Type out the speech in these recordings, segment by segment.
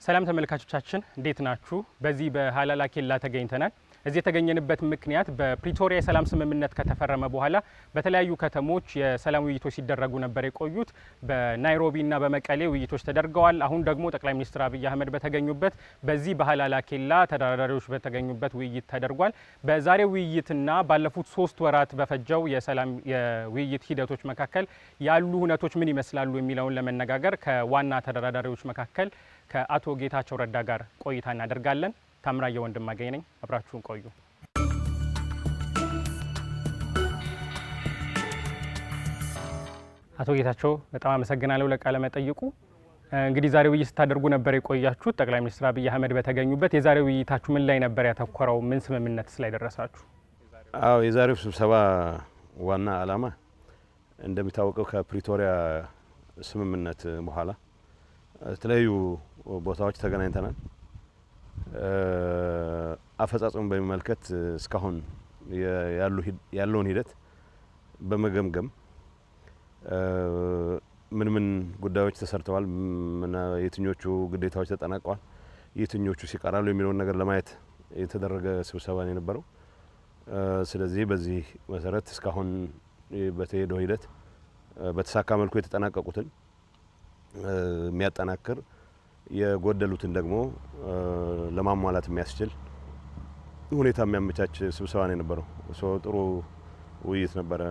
ሰላም ተመልካቾቻችን፣ እንዴት ናችሁ? በዚህ በሀላላ ኬላ ተገኝተናል። እዚህ የተገኘንበት ምክንያት በፕሪቶሪያ የሰላም ስምምነት ከተፈረመ በኋላ በተለያዩ ከተሞች የሰላም ውይይቶች ሲደረጉ ነበር የቆዩት። በናይሮቢና በመቀሌ ውይይቶች ተደርገዋል። አሁን ደግሞ ጠቅላይ ሚኒስትር አብይ አህመድ በተገኙበት በዚህ በሀላላ ኬላ ተደራዳሪዎች በተገኙበት ውይይት ተደርጓል። በዛሬው ውይይትና ባለፉት 3 ወራት በፈጀው የሰላም የውይይት ሂደቶች መካከል ያሉ ሁነቶች ምን ይመስላሉ የሚለውን ለመነጋገር ከዋና ተደራዳሪዎች መካከል ከአቶ ጌታቸው ረዳ ጋር ቆይታ እናደርጋለን። ታምራየ ወንድማገኝ ነኝ። አብራችሁን ቆዩ። አቶ ጌታቸው፣ በጣም አመሰግናለሁ ለቃለ መጠይቁ። እንግዲህ ዛሬ ውይይት ስታደርጉ ነበር የቆያችሁት ጠቅላይ ሚኒስትር አብይ አህመድ በተገኙበት። የዛሬው ውይይታችሁ ምን ላይ ነበር ያተኮረው? ምን ስምምነትስ ላይ ደረሳችሁ? አዎ፣ የዛሬው ስብሰባ ዋና ዓላማ እንደሚታወቀው ከፕሪቶሪያ ስምምነት በኋላ የተለያዩ ቦታዎች ተገናኝተናል። አፈጻጸሙን በሚመለከት እስካሁን ያለውን ሂደት በመገምገም ምን ምን ጉዳዮች ተሰርተዋል፣ የትኞቹ ግዴታዎች ተጠናቀዋል፣ የትኞቹ ሲቀራሉ የሚለውን ነገር ለማየት የተደረገ ስብሰባ ነው የነበረው። ስለዚህ በዚህ መሰረት እስካሁን በተሄደው ሂደት በተሳካ መልኩ የተጠናቀቁትን የሚያጠናክር፣ የጎደሉትን ደግሞ ለማሟላት የሚያስችል ሁኔታ የሚያመቻች ስብሰባ ነው የነበረው። ጥሩ ውይይት ነበረ።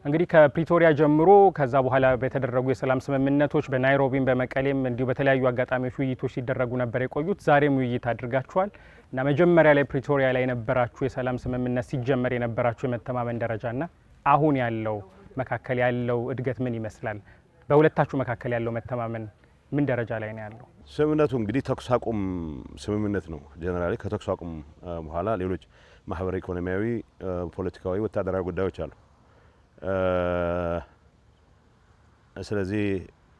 እንግዲህ ከፕሪቶሪያ ጀምሮ ከዛ በኋላ በተደረጉ የሰላም ስምምነቶች በናይሮቢም በመቀሌም እንዲሁ በተለያዩ አጋጣሚዎች ውይይቶች ሲደረጉ ነበር የቆዩት። ዛሬም ውይይት አድርጋችኋል እና መጀመሪያ ላይ ፕሪቶሪያ ላይ የነበራችሁ የሰላም ስምምነት ሲጀመር የነበራችሁ የመተማመን ደረጃና አሁን ያለው መካከል ያለው እድገት ምን ይመስላል? በሁለታችሁ መካከል ያለው መተማመን ምን ደረጃ ላይ ነው ያለው? ስምምነቱ እንግዲህ ተኩስ አቁም ስምምነት ነው። Generally ከተኩስ አቁም በኋላ ሌሎች ማህበራዊ፣ ኢኮኖሚያዊ፣ ፖለቲካዊ፣ ወታደራዊ ጉዳዮች አሉ። ስለዚህ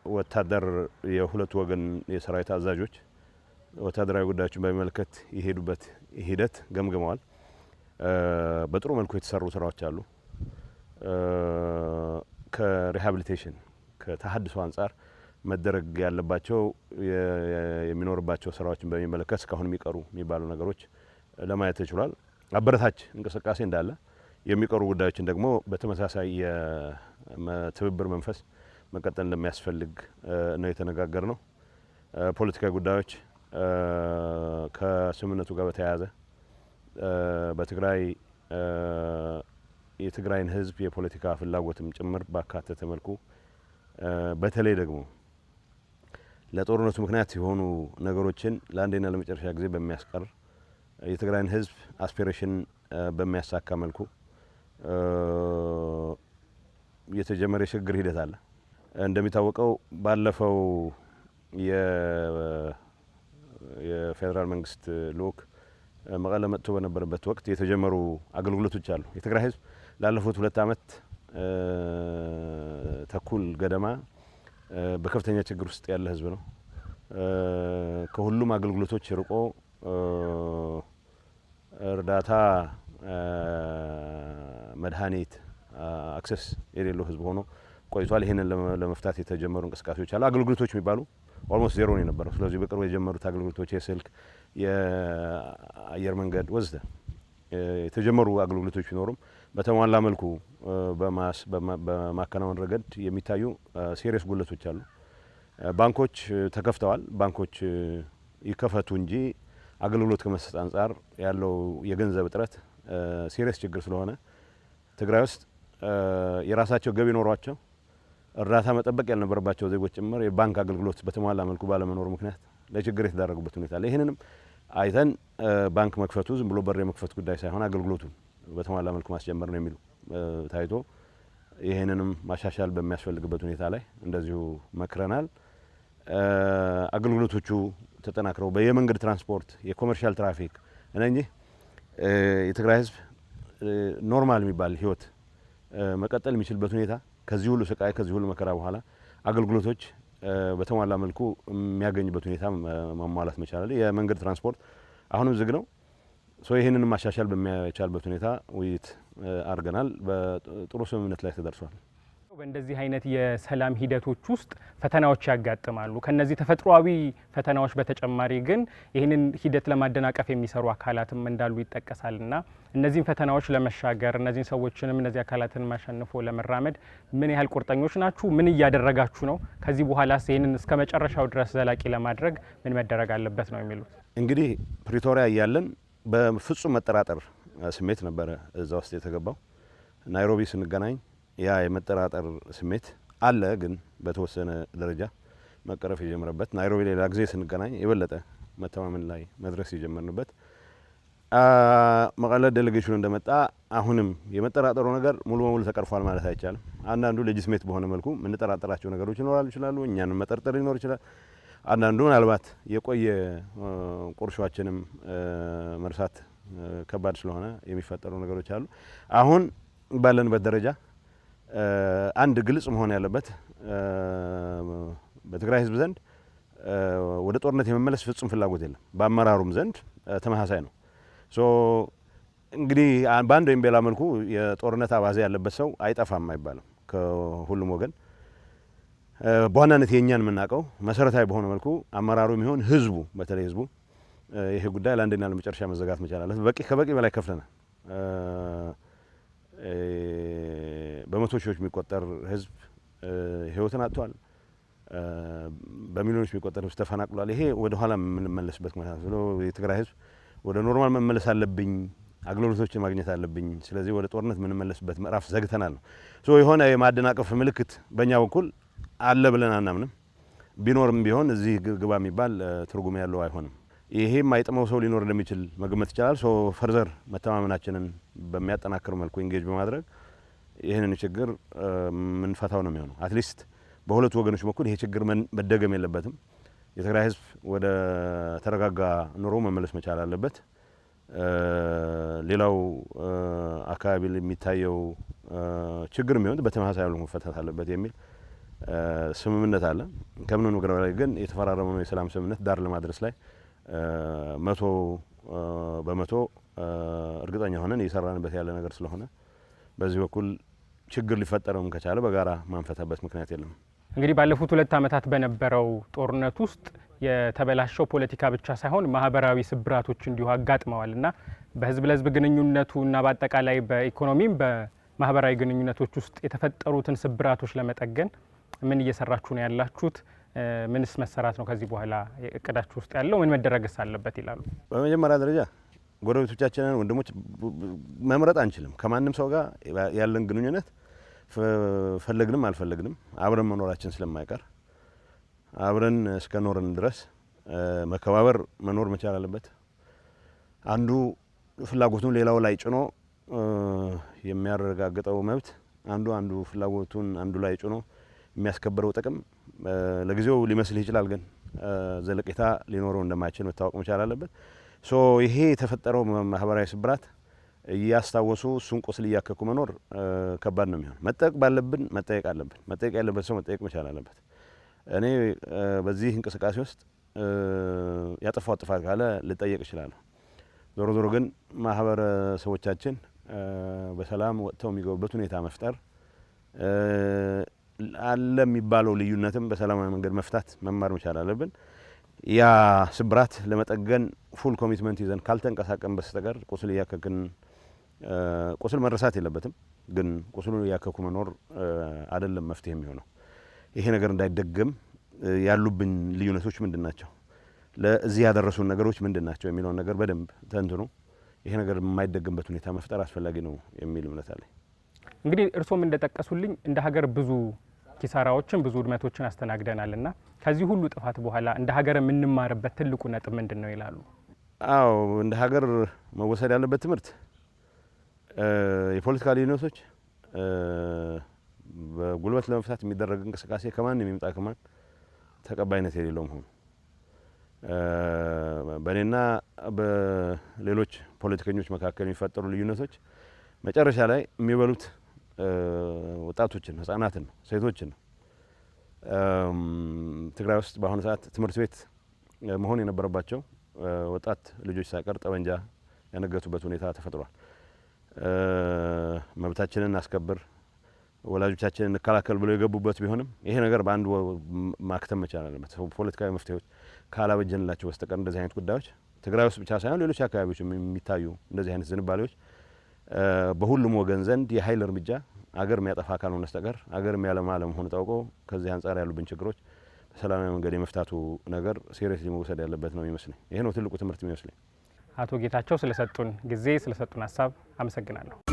ወታደር የሁለቱ ወገን የሰራዊት አዛዦች ወታደራዊ ጉዳዮችን በሚመለከት የሄዱበት ሂደት ገምግመዋል። በጥሩ መልኩ የተሰሩ ስራዎች አሉ። ከ rehabilitation፣ ከተሀድሶ አንጻር መደረግ ያለባቸው፣ የሚኖርባቸው ስራዎችን በሚመለከት እስካሁን የሚቀሩ የሚባሉ ነገሮች ለማየት ተችሏል። አበረታች እንቅስቃሴ እንዳለ የሚቀሩ ጉዳዮችን ደግሞ በተመሳሳይ የትብብር መንፈስ መቀጠል እንደሚያስፈልግ ነው የተነጋገርነው። ፖለቲካዊ ጉዳዮች ከስምምነቱ ጋር በተያያዘ በትግራይ የትግራይን ሕዝብ የፖለቲካ ፍላጎትም ጭምር ባካተተ መልኩ፣ በተለይ ደግሞ ለጦርነቱ ምክንያት የሆኑ ነገሮችን ለአንዴና ለመጨረሻ ጊዜ በሚያስቀር፣ የትግራይን ሕዝብ aspiration በሚያሳካ መልኩ የተጀመረ የሽግግር ሂደት አለ። እንደሚታወቀው ባለፈው የፌዴራል መንግስት ልኡክ መቀለ መጥቶ በነበረበት ወቅት የተጀመሩ አገልግሎቶች አሉ። የትግራይ ህዝብ ላለፉት 2 ዓመት ተኩል ገደማ በከፍተኛ ችግር ውስጥ ያለ ህዝብ ነው። ከሁሉም አገልግሎቶች ርቆ፣ እርዳታ፣ መድኃኒት access የሌለው ህዝብ ሆኖ ቆይቷል። ይህንን ለመፍታት የተጀመሩ እንቅስቃሴዎች አሉ። አገልግሎቶች የሚባሉ almost zero ነው የነበረው። ስለዚህ በቅርቡ የጀመሩት አገልግሎቶች የስልክ፣ የአየር መንገድ ወዘተ የተጀመሩ አገልግሎቶች ቢኖሩም በተሟላ መልኩ በማከናወን ረገድ የሚታዩ serious ጉድለቶች አሉ። ባንኮች ተከፍተዋል። ባንኮች ይከፈቱ እንጂ አገልግሎት ከመስጠት አንጻር ያለው የገንዘብ እጥረት serious ችግር ስለሆነ ትግራይ ውስጥ የራሳቸው ገቢ ኖሯቸው እርዳታ መጠበቅ ያልነበረባቸው ዜጎች ጭምር የባንክ አገልግሎት በተሟላ መልኩ ባለመኖሩ ምክንያት ለችግር የተዳረጉበት ሁኔታ አለ። ይህንንም አይተን ባንክ መክፈቱ ዝም ብሎ በር የመክፈት ጉዳይ ሳይሆን አገልግሎቱን በተሟላ መልኩ ማስጀመር ነው የሚሉ ታይቶ ይህንንም ማሻሻል በሚያስፈልግበት ሁኔታ ላይ እንደዚሁ መክረናል። አገልግሎቶቹ ተጠናክረው በየመንገድ ትራንስፖርት፣ የ commercial traffic እነኚህ የትግራይ ሕዝብ normal የሚባል ህይወት መቀጠል የሚችልበት ሁኔታ፣ ከዚህ ሁሉ ስቃይ፣ ከዚህ ሁሉ መከራ በኋላ አገልግሎቶች በተሟላ መልኩ የሚያገኝበት ሁኔታ ማሟላት መቻል አለ። የመንገድ ትራንስፖርት አሁንም ዝግ ነው። So ይህንን ማሻሻል በሚቻልበት ሁኔታ ውይይት አድርገናል። በጥሩ ስምምነት ላይ ተደርሷል። በእንደዚህ አይነት የሰላም ሂደቶች ውስጥ ፈተናዎች ያጋጥማሉ። ከነዚህ ተፈጥሯዊ ፈተናዎች በተጨማሪ ግን ይህንን ሂደት ለማደናቀፍ የሚሰሩ አካላትም እንዳሉ ይጠቀሳልና እነዚህን ፈተናዎች ለመሻገር፣ እነዚህን ሰዎችንም እነዚህ አካላትን ማሸንፎ ለመራመድ ምን ያህል ቁርጠኞች ናችሁ? ምን እያደረጋችሁ ነው? ከዚህ በኋላስ ይህንን እስከ መጨረሻው ድረስ ዘላቂ ለማድረግ ምን መደረግ አለበት ነው የሚሉት? እንግዲህ ፕሪቶሪያ እያለን በፍጹም መጠራጠር ስሜት ነበረ እዛ ውስጥ የተገባው። ናይሮቢ ስንገናኝ ያ የመጠራጠር ስሜት አለ፣ ግን በተወሰነ ደረጃ መቀረፍ የጀመረበት፣ ናይሮቢ ሌላ ጊዜ ስንገናኝ የበለጠ መተማመን ላይ መድረስ የጀመርንበት፣ መቀለ delegation ኑ እንደመጣ አሁንም የመጠራጠሩ ነገር ሙሉ በሙሉ ተቀርፏል ማለት አይቻልም። አንዳንዱ legitimate በሆነ መልኩ የምንጠራጠራቸው ነገሮች ይኖራሉ ይችላሉ። እኛንም መጠርጠር ሊኖር ይችላል። አንዳንዱ ምናልባት የቆየ ቁርሾችንም መርሳት ከባድ ስለሆነ የሚፈጠሩ ነገሮች አሉ። አሁን ባለንበት ደረጃ አንድ ግልጽ መሆን ያለበት፣ በትግራይ ሕዝብ ዘንድ ወደ ጦርነት የመመለስ ፍጹም ፍላጎት የለም። በአመራሩም ዘንድ ተመሳሳይ ነው። So እንግዲህ በአንድ ወይም በሌላ መልኩ የጦርነት አባዜ ያለበት ሰው አይጠፋም አይባልም ከሁሉም ወገን። በዋናነት የእኛን የምናውቀው መሰረታዊ በሆነ መልኩ አመራሩ የሚሆን ህዝቡ፣ በተለይ ህዝቡ፣ ይሄ ጉዳይ ለአንድና ለመጨረሻ መዘጋት መቻል አለበት። ከበቂ በላይ ከፍለናል። በመቶ ሺዎች የሚቆጠር ህዝብ ህይወትን አጥቷል። በሚሊዮኖች የሚቆጠር ህዝብ ተፈናቅሏል። ይሄ ወደ ኋላ የምንመለስበት ምክንያት ብሎ የትግራይ ህዝብ ወደ normal መመለስ አለብኝ፣ አገልግሎቶችን ማግኘት አለብኝ። ስለዚህ ወደ ጦርነት የምንመለስበት ምዕራፍ ዘግተናል ነው። So የሆነ የማደናቀፍ ምልክት በእኛ በኩል አለ ብለን አናምንም። ቢኖርም ቢሆን እዚህ ግባ የሚባል ትርጉም ያለው አይሆንም። ይሄ የማይጥመው ሰው ሊኖር እንደሚችል መገመት ይቻላል። So further መተማመናችንን በሚያጠናክር መልኩ engage በማድረግ ይህንን ችግር ምንፈታው ነው የሚሆነው። At least በሁለቱ ወገኖች በኩል ይሄ ችግር መደገም የለበትም። የትግራይ ህዝብ ወደ ተረጋጋ ኑሮ መመለስ መቻል አለበት። ሌላው አካባቢ የሚታየው ችግር የሚሆን በተመሳሳይ መልኩ መፈታት አለበት የሚል ስምምነት አለ። ከምንም ነገር በላይ ግን የተፈራረመው የሰላም ስምምነት ዳር ለማድረስ ላይ 100% እርግጠኛ ሆነን እየሰራንበት ያለ ነገር ስለሆነ በዚህ በኩል ችግር ሊፈጠረውም ከቻለ በጋራ ማንፈታበት ምክንያት የለም። እንግዲህ ባለፉት 2 ዓመታት በነበረው ጦርነት ውስጥ የተበላሸው ፖለቲካ ብቻ ሳይሆን ማህበራዊ ስብራቶች እንዲሁ አጋጥመዋል እና በህዝብ ለህዝብ ግንኙነቱ እና በአጠቃላይ በኢኮኖሚም በማህበራዊ ግንኙነቶች ውስጥ የተፈጠሩትን ስብራቶች ለመጠገን ምን እየሰራችሁ ነው ያላችሁት? ምንስ መሰራት ነው ከዚህ በኋላ እቅዳችሁ ውስጥ ያለው? ምን መደረግስ አለበት ይላሉ? በመጀመሪያ ደረጃ ጎረቤቶቻችንን፣ ወንድሞች መምረጥ አንችልም። ከማንም ሰው ጋር ያለን ግንኙነት ፈለግንም አልፈለግንም አብረን መኖራችን ስለማይቀር አብረን እስከ ኖርን ድረስ መከባበር መኖር መቻል አለበት። አንዱ ፍላጎቱን ሌላው ላይ ጭኖ የሚያረጋግጠው መብት፣ አንዱ ፍላጎቱን አንዱ ላይ ጭኖ የሚያስከብረው ጥቅም ለጊዜው ሊመስልህ ይችላል፣ ግን ዘለቄታ ሊኖረው እንደማይችል መታወቅ መቻል አለበት። So ይሄ የተፈጠረው ማህበራዊ ስብራት እያስታወሱ እሱን ቁስል እያከኩ መኖር ከባድ ነው የሚሆን። መጠየቅ ባለብን መጠየቅ አለብን። መጠየቅ ያለበት ሰው መጠየቅ መቻል አለበት። እኔ በዚህ እንቅስቃሴ ውስጥ ያጠፋው ጥፋት ካለ ልጠየቅ እችላለሁ። ዞሮ ዞሮ ግን ማህበረሰቦቻችን በሰላም ወጥተው የሚገቡበት ሁኔታ መፍጠር፣ አለ የሚባለው ልዩነትም በሰላማዊ መንገድ መፍታት መማር መቻል አለብን። ያ ስብራት ለመጠገን full commitment ይዘን ካልተንቀሳቀስን በስተቀር ቁስል እያከክን፣ ቁስል መረሳት የለበትም፣ ግን ቁስሉን እያከኩ መኖር አይደለም መፍትሄ የሚሆነው። ይሄ ነገር እንዳይደገም ያሉብን ልዩነቶች ምንድን ናቸው፣ ለዚህ ያደረሱን ነገሮች ምንድን ናቸው የሚለውን ነገር በደንብ ተንትኖ ይሄ ነገር የማይደገምበት ሁኔታ መፍጠር አስፈላጊ ነው የሚል እምነት አለኝ። እንግዲህ እርስዎም እንደጠቀሱልኝ እንደ ሀገር ብዙ ኪሳራዎችን፣ ብዙ ውድመቶችን አስተናግደናል እና ከዚህ ሁሉ ጥፋት በኋላ እንደ ሀገር የምንማርበት ትልቁ ነጥብ ምንድን ነው ይላሉ? አዎ፣ እንደ ሀገር መወሰድ ያለበት ትምህርት የፖለቲካ ልዩነቶች በጉልበት ለመፍታት የሚደረግ እንቅስቃሴ ከማን የሚመጣ ከማን ተቀባይነት የሌለው መሆኑ፣ በእኔና በሌሎች ፖለቲከኞች መካከል የሚፈጠሩ ልዩነቶች መጨረሻ ላይ የሚበሉት ወጣቶችን፣ ህጻናትን ነው፣ ሴቶችን ነው። ትግራይ ውስጥ በአሁኑ ሰዓት ትምህርት ቤት መሆን የነበረባቸው ወጣት ልጆች ሳይቀር ጠመንጃ ያነገቱበት ሁኔታ ተፈጥሯል። መብታችንን እናስከብር፣ ወላጆቻችንን እንከላከል ብለው የገቡበት ቢሆንም ይሄ ነገር በአንድ ማክተም መቻል አለበት። ፖለቲካዊ መፍትሄዎች ካላበጀንላቸው በስተቀር እንደዚህ አይነት ጉዳዮች ትግራይ ውስጥ ብቻ ሳይሆን ሌሎች አካባቢዎች የሚታዩ እንደዚህ አይነት ዝንባሌዎች በሁሉም ወገን ዘንድ የኃይል እርምጃ አገር የሚያጠፋ ካልሆነ በስተቀር አገር የሚያለማ አለመሆኑ ታውቆ ከዚህ አንጻር ያሉብን ችግሮች በሰላማዊ መንገድ የመፍታቱ ነገር seriously መውሰድ ያለበት ነው የሚመስለኝ። ይሄ ነው ትልቁ ትምህርት የሚመስለኝ። አቶ ጌታቸው ስለሰጡን ጊዜ፣ ስለሰጡን ሀሳብ አመሰግናለሁ።